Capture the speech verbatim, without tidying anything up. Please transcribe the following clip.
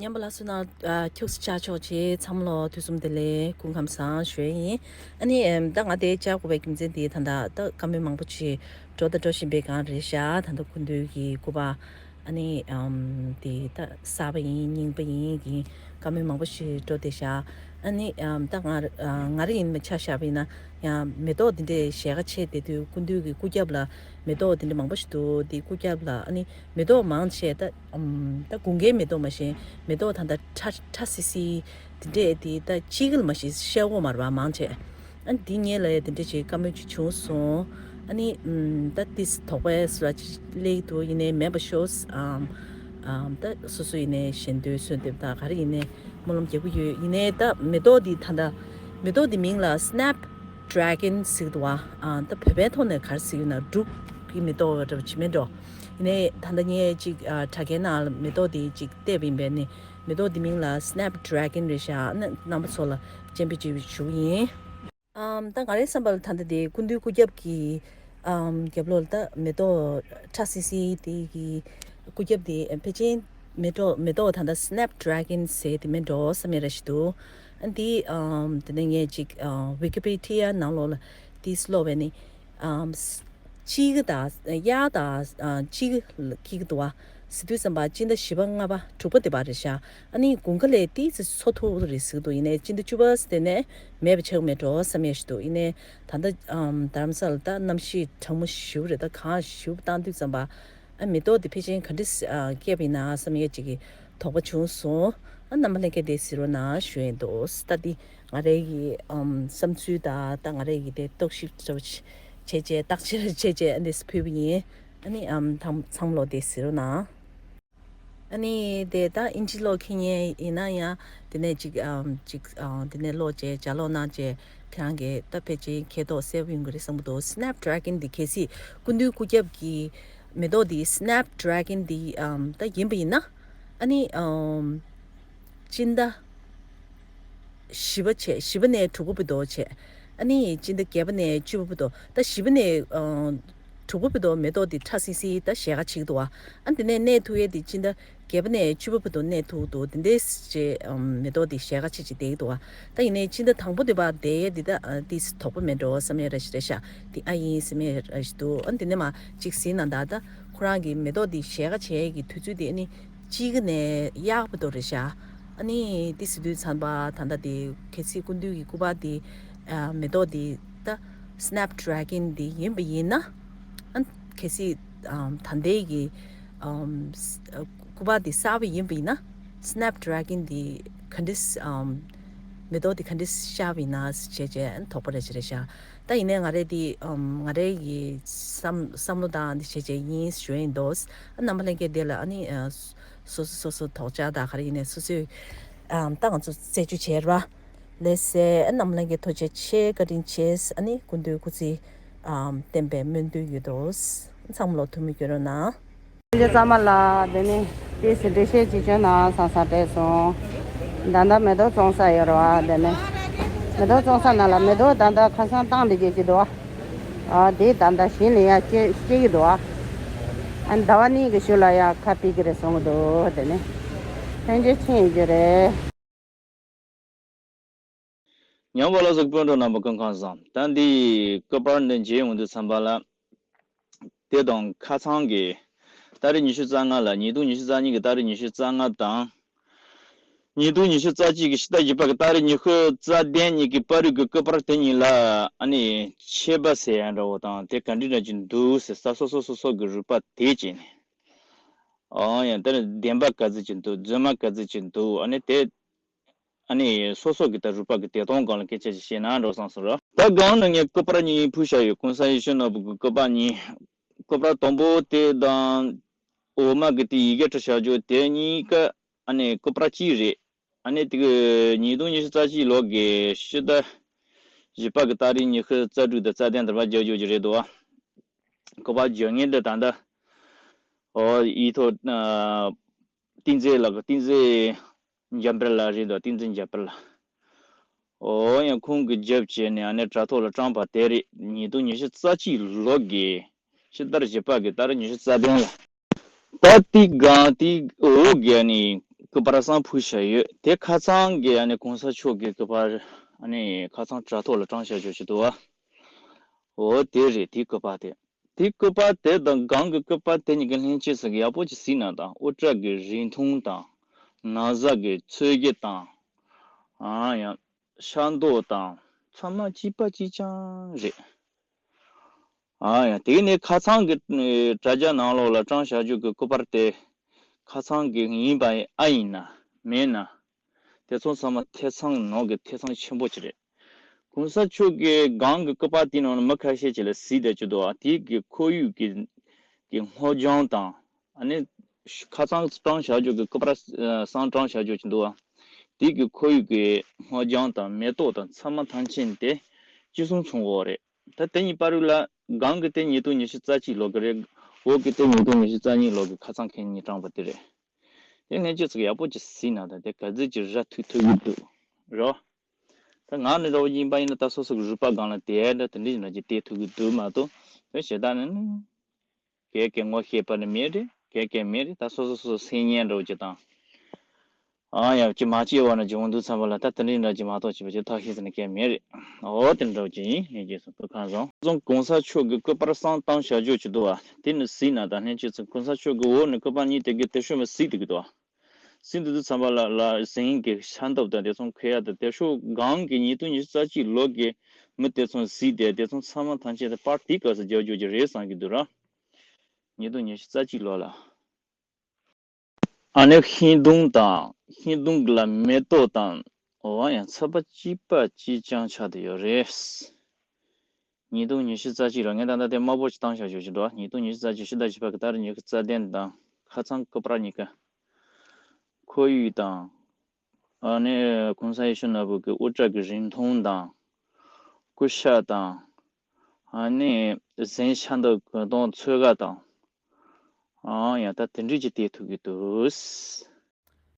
ཉན་པ་ལ་སུ་ན་ཁྱུགས་ཆ་ཆོག་ཆེ་འཚམས་ལོ་དུས་གསུམ་བདེ་ལེགས་སྐུ་ཁམས་བཟང་ཞུ་ཡ་ཡིན། ཨ་ནི་ཨམ་ད་ང་དེ་བཅར་དགོས་པའི་རྒྱུ་མཚན་དེ་ད་ལྟ་ད་བཀའ་མོལ་མང་པོ་ཅིག་འགྲོ་དང་འགྲོ་བཞིན་པའི་སྒང་རེད་ཤག་ད་ལྟ་སྐུ་མདུན་གྱི་སྐུ་པར་ཨ་ནི་ཨམ་དེ་ད་གསར་པ་ཡིན་རྙིང་པ་ཡིན་གྱི་བཀའ་མོལ་མང་པོ་ཞིག་འགྲོ་བསྡད་ཤག་ཨ་ནི་ཨམ་ད་ང་ང་རང་ཡིན་མ་ཆ་བཞག་པ་ཡིན་ན་ཡང་མེ་ཏོག་འདི་འདྲའི་ཞལ་ཁ་ཕྱེ་བསྡད་དུས་སྐུ་མདུན་གྱི་སྐུ་རྒྱབ་ལ་མེ་ཏོག་འདི་འདྲ་མང་པོ་ཞིག་འདུག་དེ་སྐུ་རྒྱབ་ལ་ཨ་ནི་མེ་ཏོག་མང་ཆེ་ད་ཨམ་ད་དགུན་ཁའི་མེ་ཏོག་མ་གཞི་མེ་ཏོག་ད་ད་ཁྲ་ཁྲ་སིལ་སིལ་དེ་འདྲས་དེ་ད་གཅིག་ལ་མ་གཞི་ཤ་འོ་མར་བ་མང་ཆེ། ཨ་ནི་དེ་ངེད་ལ་ཡ་དེ་འདྲས་ཅིག་བཀའ་མོལ་ཅིག་བྱུང་སོང་། ཨ་ནི་ཨམ་ད་ཏིས་དོགས་པའི་སུ་ར་ཅིག་སླེབས་འདུག་ཡིན་ནའི་མེད་པ་ཤོས་ཨམ་ཨམ་ད་སོ་སོ་ཡིན་ནའི་ཞེ་འདོད་གསོལ་འདེབས་ད་ག་རེ་ཡིན་ནའི་སྨོན་ལམ་རྒྱག་གི་ཡོད། ཡིན་ནའི་ད་མེ་ཏོག་འདི་ད་ད་མེ་ཏོག་འདི་མིང་ལ་སི་ནེབ་ཌེ་གོན་ཟེར་གི་འདུག་བ། ཨ་ད་བོད་པའི་ཐོག་ནས་ག་རེ་ཟེར་གི་ཡོད་ན་འབྲུག་གི་མེ་ཏོག་འདྲ་པོ་ཅིག་མེད་འགྲོ། ཡིན་ནའི་ད་ལྟ་ངས་ཅིག་ཨ་དྲ་རྒྱའི་ནང་ལ་མེ་ཏོག་དེ་ཅིག་བལྟས་པ་ཡིན་པས་ནི་མེ་ཏོག་དེ་མིང་ལ་སི་ནེབ་ཌེ་གོན་རེད་ཤག་ཨ་ནི་རྣམ་པ་ཚོ་ལ་སྤྱན་འབུལ་ཅིག་ཞུ་གི་ཡིན། ཨམ་ད་ང་རའི་བསམ་པ་ལ་ད་ལྟ་དེ་སྐུ་མདུན་སྐུ་རྒྱབ་ཀྱི་ཨམ་རྒྱབ་ལོགས་ལ་ད་མེ་ཏོག་ཁྲ་སིལ་སིལ་དེ་གི་སྐུ་རྒྱབ་དེ་ཕལ་ཆེར་མེ་ཏོག་མེ་ཏོག་ད་ལྟ་སི་ནེབ་ཌེ་གོན་ཟེར་དེ་མེད་འགྲོ་བསམ་ཡ་ར་ཞིག་འདུག་ཨ་འདི་ཨམ་དེ་ནས་ངས་ཅིག་ཨ་ཝི་ཀི་པི་ཌི་ཡ་ནང་ལོགས་ལ་དེ་ཀློག་པས་ནི་ཨམ་ས་དཔྱིད་ཀ་དང་དབྱར་དང་ཨ་དཔྱིད་ཀ་སྐྱིད་ཀ་འདུག་བ། ཟེར་དུས་ཙམ་པ་སྤྱི་ཟླ་བཞི་པ་ལྔ་པ་དྲུག་པ་དེ་བར་རེད་ཤག་ཨ་ནི་དགུན་ཁ་ལས་ཏིས་ཙི་སོ་ཐུག་རེད་ཟེར་གི་འདུག་ཡིན་ནའི་སྤྱི་ཟླ་བཅུ་པ་ཟེར་ནས་མེད་པ་ཆགས་མེད་འགྲོ་བསམ་ཡས་ཞིག་འདུག་ཡིན་ནའི་ད་ལྟ་ཨམ་རྡ་རམ་ས་ལ་ད་གནམ་གཤིས་གྲང་མོ་ཞེ་པོ་རེད། ད་གངས་ཞེ་པོ་བཏང་དུས་ཙམ་པ་ཨ་མེ་ཏོག་དེ་ཕལ་ཆེར་ག་འདྲས་ཨ་སྐྱེས་པ་ཡིན་ན་བསམ་ཡས་ཅིག་གི་དོགས་པ་བྱུང་སོང་། ཨ་རྣམ་པ་ལྷན་རྒྱས་དེ་གཟིགས་རོགས་གནང་ཞུ་ཡས་འདུག་ད་འདི་ང་རའི་གི་ཨམ་བསམ་ཚུལ་དང་ད་ང་རའི་གི་དེ་རྟོག་ཞིབ་འདྲ་བོ་བྱས་བྱས་བརྟག་དཔྱད་བྱས་བྱས་ཨ་འདྲས་ཕུལ་བ་ཡིན། ཨ་ནི་ཨམ་ཚང་ཚང་མ་ལོ་དེ་གཟིགས་རོགས་གནང་། ཨ་ནི་དེ་ད་ཨིན་ཇི་ཀློག་མཁན་ཡིན་ན་ཡང་དེ་ནས་ཅིག་ཨམ་ཅིག་ཨམ་དེ་ནས་ཀློག་བྱས་ལྗགས་ཀློག་གནང་བྱས་ཁྱེད་རང་གིས་ད་ཕལ་ཆེར་མཁྱེན་རྟོགས་གསལ་པོ་ཡོང་གི་རེད་བསམ་གྱི་འདུག་སི་ནེབ་ཌེ་གོན་འདི་གལ་སྲིད་སྐུ་མདུན་སྐུ་རྒྱབ་ཀྱི་མེ་ཏོག་འདི་སི་ནེབ་ཌེ་གོན་འདི་ཨམ་ད་ཡིན་པ་ཡིན་ན་ཨ་ནི་ཨམ་སྤྱི་ཟླ་བཞི་པ་བྱས། བཞི་པ་ནས་དྲུག་པ་བར་དུ་བྱས། ཨ་ནི་སྤྱི་ཟླ་བརྒྱད་པ་ནས་བཅུ་པ་བར་དུ། ད་བཞི་པ་ནས་ཨ་དྲུག་པ་བར་དུ་མེ་ཏོག་འདི་ཁྲ་སིལ་སིལ་ད་ཞལ་ཁ་ཕྱེ་གི་འདུག་བ། ཨ་དེ་ནས་གནས་ཐུབ་ཡས་དེ་སྤྱི་ཟླ་བརྒྱད་པ་ནས་བཅུ་པ་བར་དུ་གནས་ཐུབ་འདུག་དེ་འདྲས་བྱས་ཨམ་མེ་ཏོག་འདི་ཞལ་ཁ་ཕྱེ་ཅིག་བསྡད་ཀྱི་འདུག་བ། ད་ཡིན་ནའི་སྤྱི་ཟླ་དང་པོ་དེ་བར་བསྡད་ཡས་འདི་ད་ཨ་ཏིས་དོགས་པ་མེད་འགྲོ་བསམ་ཡས་ར་ཞིག་རེད་ཤག་དེ་ཨ་ཡིན་བསམ་ཡས་ར་ཞིག་འདུག་ཨ་དེ་ནས་མ་ཅིག་གཟིགས་ན་ད་ད་ཁོ་རང་གི་མེ་ཏོག་འདི་ཞལ་ཁ་ཕྱེ་ཡས་ཀྱི་དུས་ཚོད་དེ་ཨ་ནི་དཔྱིད་ཀ་ནས་དབྱར་བར་དུ་རེད་ཤག་ཨ་ནི་དེ་ཟེར་དུས་ཙམ་པ་ད་ལྟ་དེ་གལ་སྲིད་སྐུ་མདུན་གྱི་སྐུ་པར་དེ་ཨ་མེ་ཏོག་དེ་ད་སི་ནེབ་ཌེ་གོན་དེ་ཡིན་པ་ཡིན་ན། ཨ་གལ་སྲིད་ཨམ་ད་ལྟའི་གི་ཨམ་ས་སྐུ་པར་དེ་གསར་པ་ཡིན་པ་ཡིན་ན། སི་ནེབ་ཌེ་གོན་དེ་ག་འདྲས་ཨམ་མེ་ཏོག་དེ་ག་འདྲས་ཤར་བ་ཡིན་ན་བྱས་བྱས་ཨ་དོགས་པ་རེ་བྱས་རེད་ཤག་ད་ཡིན་ནའི་ང་རའི་དེ་ཨམ་ང་རའི་གི་བསམ་བསམ་བློ་དང་འདི་བྱས་བྱས་ཡིན་ཞུ་ཡིན་འདུག་ཨ་རྣམ་པ་ལྷན་རྒྱས་དེ་ལ་ཨ་ནི་ཨ་སོ་སོ་སོ་སོ་དོགས་འཆར་དང་ག་རེ་ཡིན་ནའི་སོ་སོས་ཨམ་ད་ང་ཚོ་རྩད་གཅོད་བྱས་ར་ལས་སེ་ཨ་རྣམ་པ་ལྷན་རྒྱས་ཐུགས་རྗེ་ཆེ་བཀའ་དྲིན་ཆེ། ཨ་ནི་སྐུ་མདུན་སྐུ་ཚེ་ཨམ་བརྟན་པའི་སྨོན་འདུན་ཡོད་དོ། ཚང་མ་ལོ་ཐུགས་སྨོན་སྐྱོན་རོགས་གནང་། ལྷན་རྒྱས་ཚང་མ་ལ་དེ་ནི་ཏིས་འགྲེལ་བཤད་ཅིག་བྱོན་ན་བསམ་བསམ་སྤྲད་སོང་། ད་ལྟ་མེ་ཏོག་བཙོང་ས་ཡོད་རེད་བ། དེ་ནི་མེ་ཏོག་བཙོང་ས་ནང་ལ་མེ་ཏོག་ད་ལྟ་ཁ་སང་བཏང་བསྡད་ཀྱི་འདུག་བ། ཨ་དེ་ད་ལྟ་གཞི་ནས་ཡར་སྐྱེ་སྐྱེ་གི་འདུག་བ། ཨ་ཟླ་བ་གཉིས་ཀྱི་གཞུག་ལ་ཡར་ཁ་ཕྱེ་གི་རེད་གསུང་གི་འདུག་དེ་ནི་ལྷན་རྒྱས་ཕྱིན་ཡོད་རྒྱུ་རེད། ཉམས་པ་ལ་སོགས་སྤུན་གྲོགས་རྣམ་པ་སྐུ་ཁམས་བཟང་། ད་འདི་སྐུ་པར་འདི་མཇལ་ཡོང་དུས་ཙམ་པ་ལ། དེ་དང་ཁ་ཚང་གི་ཏ་རིག་ཉི་ཤུ་རྩ་ལྔ་ལ་ཉིས་སྟོང་ཉི་ཤུ་རྩ་གཉིས་ཀྱི་ཏ་རིག་ཉི་ཤུ་རྩ་ལྔ་དང་། ཉིས་སྟོང་ཉི་ཤུ་རྩ་གཅིག་གི་ཕྱི་ཟླ་བཞི་པ་གི་ཏ་རིག་ཉི་ཤུ་རྩ་བདུན་ཉིན་གྱི་པར་རིས་ཀྱི་སྐུ་པར་དེ་གཉིས་ལ་ཨ་ནི་ཁྱད་པར་ཟེར་ཡ་འདྲ་བོ་དང་དེ་ག་འདྲ་འདྲ་ཅིག་འདུག་ཟེར་ས་སོ་སོ་སོ་སོ་གི་རུས་པ་དེ་བྱས་ནས། ཨང་ཡང་དེ་ནི་བདེན་པ་ག་ཚོད་ཅིག་འདུག་རྫུན་མ་ག་ཚོད་ཅིག་འདུག་ཨ་ནི་དེ། ཨ་ནི་སོ་སོ་གི་ད་རུས་པ་གི་བདེ་ཐང་སྒང་ལ་སྐད་ཆ་ཅིག་བཤད་ན་འགྲོ་བསམ་སོང་ར། ད་སྒང་ནས་ངས་སྐུ་པར་གཉིས་ཕུལ་བཞག་ཡོད། གོང་ས་ཡེ་ཤེས་ནོར་བུ་གི་སྐུ་པར་གཉིས། སྐུ་པར་དང་པོ་དེ་དང་འོག་མ་གི་དེ་ཡི་གེ་འབྲི་བཞག་རྒྱུ་དེ་གཉིས་ཀ་ཨ་ནི་སྐུ་པར་གཅིག་རེད། ཨ་ནི་དེ་གི་ཉིས་སྟོང་ཉི་ཤུ་རྩ་གཅིག་ལོ་གི་ཕྱི་ཟླ་བཞི་པ་གི་ཏ་རིག་ཉི་ཤུ་རྩ་དྲུག་དང་རྩ་བདུན་དེ་བར་རྒྱག་རྒྱུ་ཅིག་རེད་འདུག་བ། སྐུ་པར་བརྗོད་མཁན་འདི་ད་ལྟ་ཨོ་ཡིག་ཐོག་ཨ་བསྟན་འཛིན་ལགས་ཀྱི་བསྟན་འཛིན་འཇམ་དཔལ་ལགས་རེད་འདུག་བསྟན་འཛིན་འཇམ་དཔལ་ལགས། ཨོ་ཡང་ཁོང་གི་རྒྱབ་བྱས་ནས་ཨ་ནི་དྲ་ཐོག་ལ་བཀྲམ་པ་དེ་རེད། ཉིས་སྟོང་ཉི་ཤུ་རྩ་གཅིག་ལོ་གི་ཕྱི་ཟླ་བཞི་པ་གི་ཏ་རིག་ཉི་ཤུ་རྩ་བདུན་ལ། ད་དེ་སྒང་དེ་འོག་གི་ཨ་ནི་ སྐུ་པར་བསང་ཕུལ་བཞག་ཡོད། དེ་ཁ་སང་གི་ཨ་ནི་གོང་ས་མཆོག་གི་སྐུ་པར་ཨ་ནི་ཁ་སང་དྲ་ཐོག་ལ་བཀྲམ་བཞག་ཡོད་ཅིག་འདུག་བ། འོ་དེ་རེད། དེའི་སྐུ་པར་དེ། དེའི་སྐུ་པར་དེ་དང་སྒང་གི་སྐུ་པར་དེ་གཉིས་ཀྱི་ལྷན་སྐྱེས་སུ་ཡག་པོ་ཅིག་གཟིགས་ན་དང་། དབུ་སྐྲ་གི་རིང་ཐུང་དང་། ན་བཟའ་གི་ཚོས་གཞི་དང་། ཨ་ཡང་ཤ་མདོག་དང་ཚང་མ་གཅིག་པ་གཅིག་རྐྱང་རེད། ཨ་ཡང་དེ་ནས་ཁ་སང་གི་ཨེ་དྲ་རྒྱ་ནང་ལོགས་ལ་བཀྲམ་བཞག་རྒྱུ་གི་སྐུ་པར་དེ་ཁ་སང་གི་ཡིན་པ་ཨ་ཡིན་ན་མིན་ན། དེ་ཚོ་ཚང་མ་ཐེ་ཚང་ནང་གི་ཐེ་ཚང་ཆེན་པོ་ཅིག་རེད། གོང་ས་མཆོག་གི་སྒང་གི་སྐུ་པར་དེའི་ནང་ནས་མི་ཁ་ཤས་ཅིག་ལ་གཟིགས་བསྡད་ཀྱི་འདུག་ཨ། དེའི་གི་ཁོར་ཡུག་གི་གི་སྔོ་ལྗང་དང་། ཨ་ནི་ཁ་སང་བཀྲམ་བཞག་རྒྱུ་གི་སྐུ་པར་ཨ་བསང་བཀྲམ་བཞག་རྒྱུ་ཅིག་འདུག་ཨ། དེའི་གི་ཁོར་ཡུག་གི་སྔོ་ལྗང་དང་མེ་ཏོག་དང་ཚང་མ་ཐམས་ཅད་དེ་ཅི་གསུང་བྱུང་བོ་རེད། ད་དེ་གཉིས་བར་ལ་སྒང་གི་དེ་ཉིས་སྟོང་ཉི་ཤུ་རྩ་གཅིག་ལོ་གི་རེད། འོག་གི་དེ་ཉིས་སྟོང་ཉི་ཤུ་རྩ་གཉིས་ལོ་གི་ཁ་སང་ཁེ་ཉིན་བཀྲམ་པ་དེ་རེད། དེ་ལྷན་སྐྱེས་ཚོ་ཡག་པོ་ཅིག་གཟིགས་ན་ད་དེ་ག་ཚོད་ཅིག་ར་ཐུག་ཐུག་གི་འདུག་རོ། ད་ང་ནི་འདྲ་བོ་ཡིན་པ་ཡིན་ན་ད་སོ་སོ་གི་རུས་པ་སྒང་ལ་དེ་འདྲ་དེ་འདྲ་ཅིག་ན་ཅིག་བལྟས་ཐུབ་ཀྱི་འདུག་མ་གཏོགས། དེ་ཞེ་དྲག་ནི་ནི། གས་གས་ངོ་ཤེས་པ་ནི་མེད་རེད། གས་གས་མེད་རེད། ད་སོ་སོ་སོ་སོ་སེམས་ཉན་འདྲ་བོ་ཅིག་དང་། ཨ་ཡ་ཅི་མ་སྐྱེས་བ་ན་སྦྱོང་དུས་ཙམ་པ་ལ་ད་དེ་འདྲ་འདྲ་ཅིག་མ་གཏོགས་ཅི་བ་ཅིག་ཐག་ཤེས་ཟིན་ན་གས་མེད་རེད། འོ་དེ་འདྲ་བོ་ཅིག་ཡིན། ཡིན་རྗེས་སུ་སྐུ་ཁམས་བཟང་། བཟང་གོང་ས་མཆོག་གི་སྐུ་པར་བསང་བཏང་བཞག་རྒྱུ་ཅིག་འདུག་བ། དེ་ནི་གཟིགས་ན་ད་ལྷན་སྐྱེས་ཚོ་གོང་ས་མཆོག་གི་འོག་ནས་སྐུ་པར་གཉིས་དེ་གི་དེ་ཤོད་མ་གཟིགས་དེ་གི་འདུག་བ། ཟིན་དུས་ཚང་མ་ལ་ལ་ཟིན་གྱི་ཤ་འདབ་དང་དེ་ཚོ་ཁོ་ཡ་དང་དེ་ཤོ་གང་གི་ཉིས་སྟོང་ཉི་ཤུ་རྩ་གཅིག་ལོ་གི་མི་དེ་ཚོ་གཟིགས་ཏེ་དེ་ཚོ་ཚང་མ་ཐམས་ཅད་དེ་པར་དེའི་སྐབས་སུ་རྒྱག་རྒྱུ་ཅིག་རེད་བསམ་གྱི་འདུག་ར། ཉིས་སྟོང་ཉི་ཤུ་རྩ་གཅིག་ལོ་ལ། ཨ་ནི་ཤིང་སྡོང་དང་ཤིང་སྡོང་གི་ལ་མེ་ཏོག་དང་། འོ་ཡང་ཚ་བ་གཅིག་པ་གཅིག་རྐྱང་ཆགས་བསྡད་ཡོད་རེད། ཉིས་སྟོང་ཉི་ཤུ་རྩ་གཅིག་ལོ་ངས་ད་ལྟ་དེ་དམར་པོ་ཞིག་བཏང་བཞག་ཞུ་ཞུ་འགྲོ། ཉིས་སྟོང་ཉི་ཤུ་རྩ་གཅིག་ཕྱི་ཟླ་བཞི་པ་གི་ཏ་རིག་ཉི་ཤུ་རྩ་བདུན་དང་ཁ་སང་སྐུ་པར་གཉིས་ཀ། ཁོར་ཡུག་དང་། ཨ་ནི་གོང་ས་ཡེ་ཤེས་ནོར་བུ་གི་དབུ་སྐྲ་གི་རིང་ཐུང་དང་། སྐུ་ཤ་དང་། ཨ་ནི་གཟན་ཤ་འདབ་གི་དང་ཚོས་ག་དང་། ཨང་ཡང་ད་དེ་འདྲས་ཀྱི་བལྟས་ཐུབ་ཀྱི་འདུག